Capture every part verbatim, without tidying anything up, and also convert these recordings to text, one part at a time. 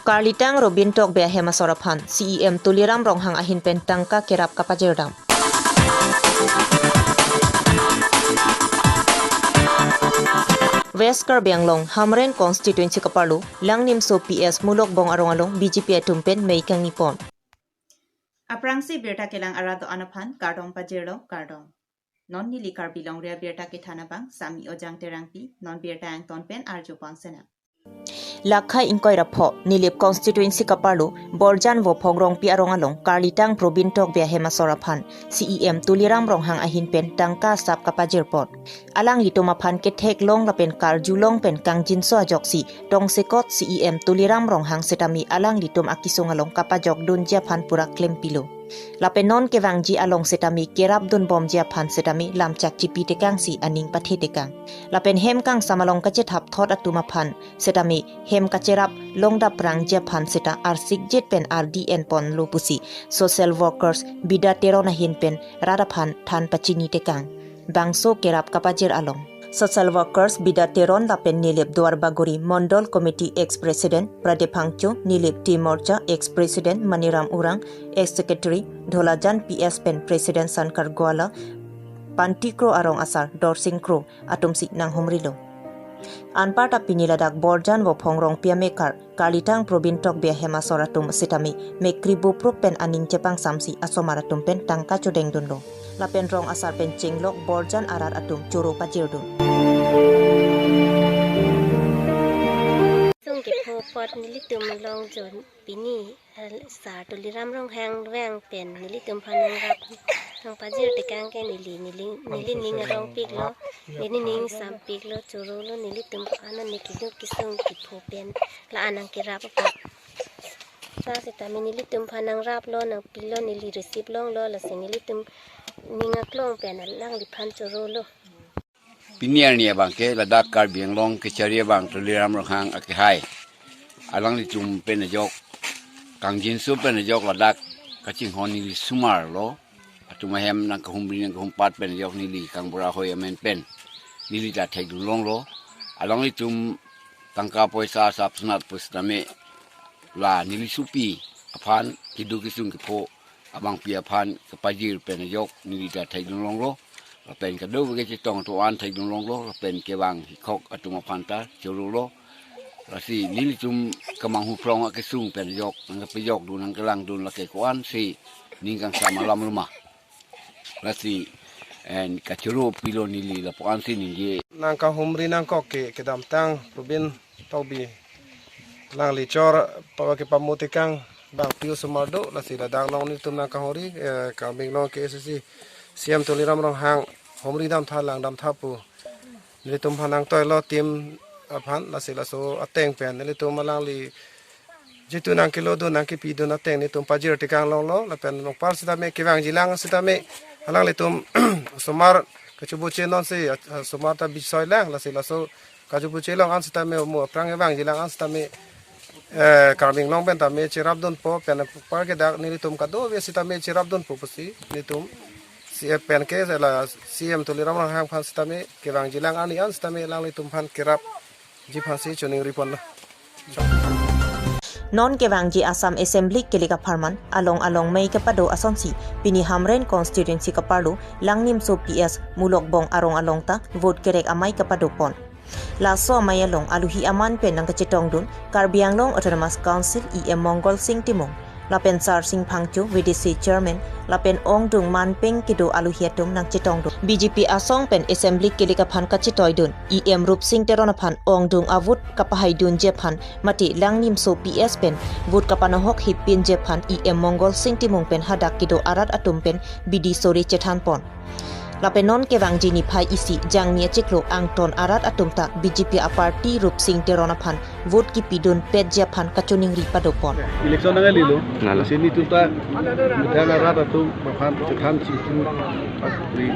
Karlitang Robin Tokbi ahem asor aphan C E M Tuliram Ronghang ahin pen tangka kerap kapajirdam. West Karbi Anglong, Hamren constituency kaparlo, Langnimso P S Mulokbong arong along B J P atum pen mei kangni pon. Aphrangsi birta kelang arat do-an aphan kardom pajirlo, kardom. Non neli Karbi Longri Abirta kethan abang Sami Ojang Terangpi, non birta angton pen arju pon sena. Lakhai ingkoi ra pho, Nilip constituency kaparlo, Borjan Vophong Rongpi arong along, Karlitang Robin Tokbi ahem asor aphan, C E M Tuliram Ronghang ahin pen tangka asap kapajir pon. Alanglitum aphan ketheklong lapen karjulong pen kangjinso ajoksi, tongsekot C E M Tuliram Ronghang setame alanglitum akesung along kapajok dunji aphan pura klempilo. Lapen non kevangji along setame kerap dunbomji aphan setame lamchak chipi tekangsi aning pathe tekang. Lapen hem kangsam along kachethap thot atum aphan setame hem kacherap long daprangji aphan seta arsik jet pen ardi en ponlo pusi social workers Bida Teron ahin pen rat aphan than pachini tekang. Bangso kerap kapajir along social workers Bida Teron lapen Nilip Duar Bagori Mondol Committee ex-president Pradip Phangcho, Nilip Tea Morcha ex-president Maniram Urang, ex-secretary Dholajan P S pen president Sankar Goala, Panti Kro arong asar Dorsing Kro atumsi nanghumrilo. Anparta pini ladak Borjan Vophong Rongpi amekar Karlitang Robin Tokbi ahem asor atum setame mekri buprup pen aning chepangsamsi asomar atum pen tangka chodengdunlo. Lapen rong asar pen chenglok Borjan arat atum choro pajirdun. Sung kepho apot nelitum Longjon pini, eh, Sar Tuliram Ronghang vang pen nelitum aphan nangrap nangpajir tekang ke neli, neli, neli ning arongpiklo, neli ning sampiklo, chorolo nelitum ko-an ne keduk kesung kepho pen la-an nangkerap apot. Sa setame nelitum aphan nangraplo, nangpilo, neli receive longlo, lasi nelitum ning aklong pen alangliphan chorolo. Pini arni abang ke ladak Karbi Anglong kechari abang Tuliram Ronghang akehai alanglitum pen ajok, kangjinso pen ajok ladak kachinghon neli osomar lo. Atum ahem nangkahumri nangkahumpat pen ajok neli kangbura hoi amen pen neli ta thekdun longlo. Alanglitum tangka poisa asap sunat pusitame la neli sopi aphan keduk kesung kepho abangpi aphan kapajir pen ajok neli ta thekdun longlo. Lapen kadokave kachetong atum an thekdun longlo. Lapen kevang hikhok atum aphan ta chorolo. Lasi nelitum kemanghu phrong akesung pen ajok nangkapejokdun nangkelangdun lake ko-ansi ning kangsam alam loma. Lasi en kachoro pilo neli lapu-ansi ningje. Nangkahumri nangkok ke kedamtang Robin Tokbi alangli chor pa kepamu tekang abangpi osomar do, lasi ladak along nelitum nangkahumri, eh, Karbi Anglong K A A C C C M Tuliram Ronghang humri damtha lang damtha pu nelitum aphan nangtoilo team aphan, lasi laso ateng pen nelitum alangli jitu nangkelodun nangkepidun ateng nelitum pajir tekang longlo. Lapen nongpar setame kevangjilang setame alanglitum osomar kachubuche nonsi, ah, osomar ta bisoilang, lasi laso kachubuche long an setame mo aphrang kevangjilang an setame, eh, Karbi Anglong pen tame cherapdunpo, pen nongpar ke dak nelitum kadokave setame cherapdunpo pusi nelitum C F pen ke la C M Tuliram Ronghang aphan setame kevangjilang arni an setame alanglitum aphan kerapji aphansi choningri ponlo. Non kevangji Assam Assembly kelik apharman along along mei kepado asonsi pini Hamren constituency kaparlo Langnimso P S Mulokbong arong along ta vote kerek amei kepado pon. Laso amei along alohi aman pen nangkachetongdun Karbi Anglong Autonomous Council E M Mongol Sing Timung, lapen Sarsing Phangcho V D C Chairman, lapen ongdung manpeng kedo alohi atum nangchetongdun. B J P asong pen Assembly kelik aphan kachetoidun E M Rupsing Teron aphan ongdung avote kapahaidunji aphan mate Langnimso P S pen vote kapanohok hipinji aphan E M Mongol Sing Timung pen hadak kedo arat atum pen bidi sore chethan pon. Lapen non kevangji niphai isi Jangmi achiklo angton arat atum ta B J P aparty Rupsing Teron aphan vote kipidun petji aphan kachoningri padopon. Election nanglelo. Nalo. Lasi nelitum ta methang arat atum aphan chethan chitu ri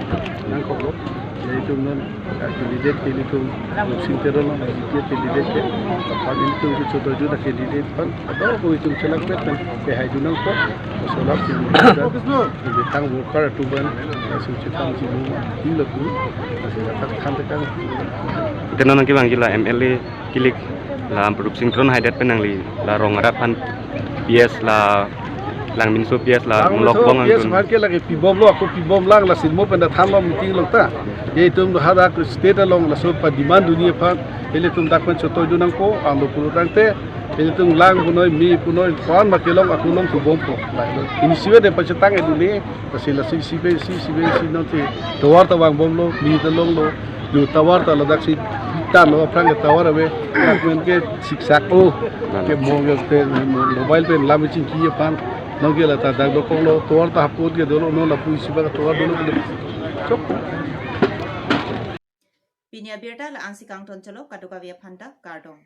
nangkoklo. Nelitum non, ah, candidate ke nelitum Rupsing Teron non, B J P candidate ke. Aphan nelitum ke choto juta candidate aphan. Ado ko itum chelak pet kan, kehaidun nangkok, solak si muda, bintang worker atum aphan, laso chethan si mu, di lagu, laso tak than tekang. Teno nangkevangji la M L A kelik La Rup Sing Teron haidet pen nangli la rong arat aphan P S la Langminso P S la Langminso mulok bong P S angtun aphan ke lake pibomlo, ako pibomlang, la sirmo pen ta thanlo meeting along ta. Ye itum hadak state along laso pa demand dunji aphan ilitum dak pen chotoi dun nangkok, angno pulo tangte ilitum lang punoi, me punoi, pan ma kelong ako long pibompo. Lailo. Initiative de pachetang edunde, lasi lasi sibe si sibe si nonte tovar ta vangbomlo, me ta longlo, jo tovar ta ladaksi tanlo, aphrang ke tovar ave, dak pen ke siksak o, ke mo ke pe mobile pen lam chingki aphan, non ke la ta dak dokoklo, tovar ta hapot ke dolo, non lapu isi ba tovar dolo, chok. Pini abirta la-ansi kangton cholo, kadokave aphanta kardom.